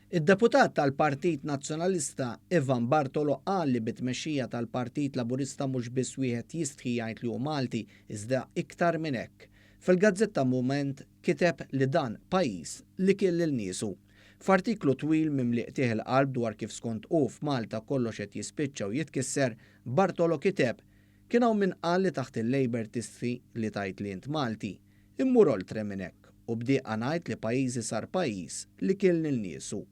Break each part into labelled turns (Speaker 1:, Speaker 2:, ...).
Speaker 1: Id-deputat tal-Partit Nazzjonalista Ivan Bartolo qal li bit-tmexxija tal-Partit Laburista mhux biss wieħed jistħi jgħid li hu Malti iżda iktar minn hekk. Fil-gazzetta Mument kiteb li dan pajjiż li kiel lil niesu. F'artiklu twil mimli qtigħ il-qalb dwar kif skont hu f'Malta kollox qed jispiċċa u jitkisser, Bartolo kiteb, Kien hawn min qal li taħt il-Labour tistħi li tgħid li int Malti. Immur oltre minn hekk u b'dieqa ngħid li pajjiżi sar pajjiż li kiel lil niesu.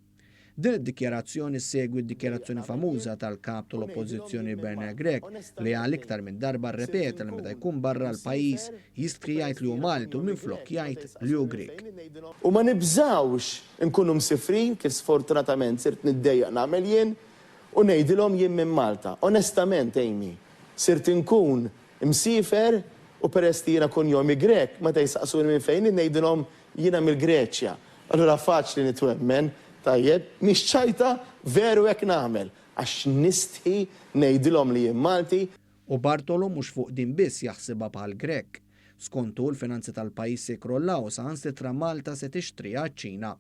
Speaker 1: Din id-dikjarazzjoni ssegwi d-dikjarazzjoni famuża tal-Kap tal-Oppożizzjoni Bernard Grech li għal iktar minn darba rrepeta li meta jkun barra l-pajjiż jistħi jgħid li hu Malti u minflok jgħid li hu Grieg.
Speaker 2: U ma nibżgħux inkunu msifrin kif sfortunatament sirt niddejjaq nagħmel jien u ngħidilhom jien minn Malta. Onestament Amy, sirt inkun msiefer u peress li jiena kunjomi Grek, meta jsaqsuni minn fejn jien ngħidilhom jiena mill-Greċja. Allura faċli nitwemmen, tajjeb, mhix ċajta, veru hekk nagħmel, għax nistħi ngħidilhom li jien Malti.
Speaker 1: U Bartolo mhux fuq din biss jaħsibha bħal Grech. Skont hu l-finanzi tal-pajjiż se jikkrollaw u saħansitra Malta se tixtriha ċ-Ċina.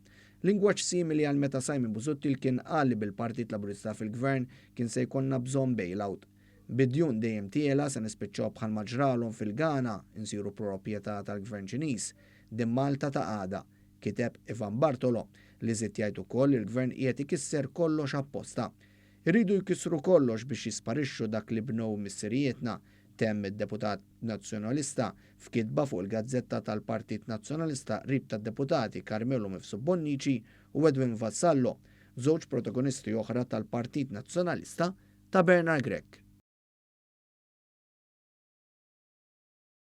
Speaker 1: Lingwaġġ simili għal meta Simon Busuttil kien qal li bil-Partit Laburista fil-Gvern kien se jkollna bżonn bailout. Bid-djun dejjem tiela' se nispiċċaw bħalma ġralhom fil-Ghana, insiru proprjetà tal-Gvern Ċiniż. Din Malta ta' għada, kiteb Ivan Bartolo, li żied jgħid ukoll li l-Gvern qiegħed ikisser kollox apposta. Iridu jkissru kollox biex jisparixxu dak li bnew missirijietna, temm id-deputat Nazzjonalista f'kitba fuq il-gazzetta tal-Partit Nazzjonalista qrib tad-deputati Carmelo Mifsud Bonnici u Edwin Vassallo, żewġ protagonisti oħra tal-Partit Nazzjonalista ta' Bernard Grech.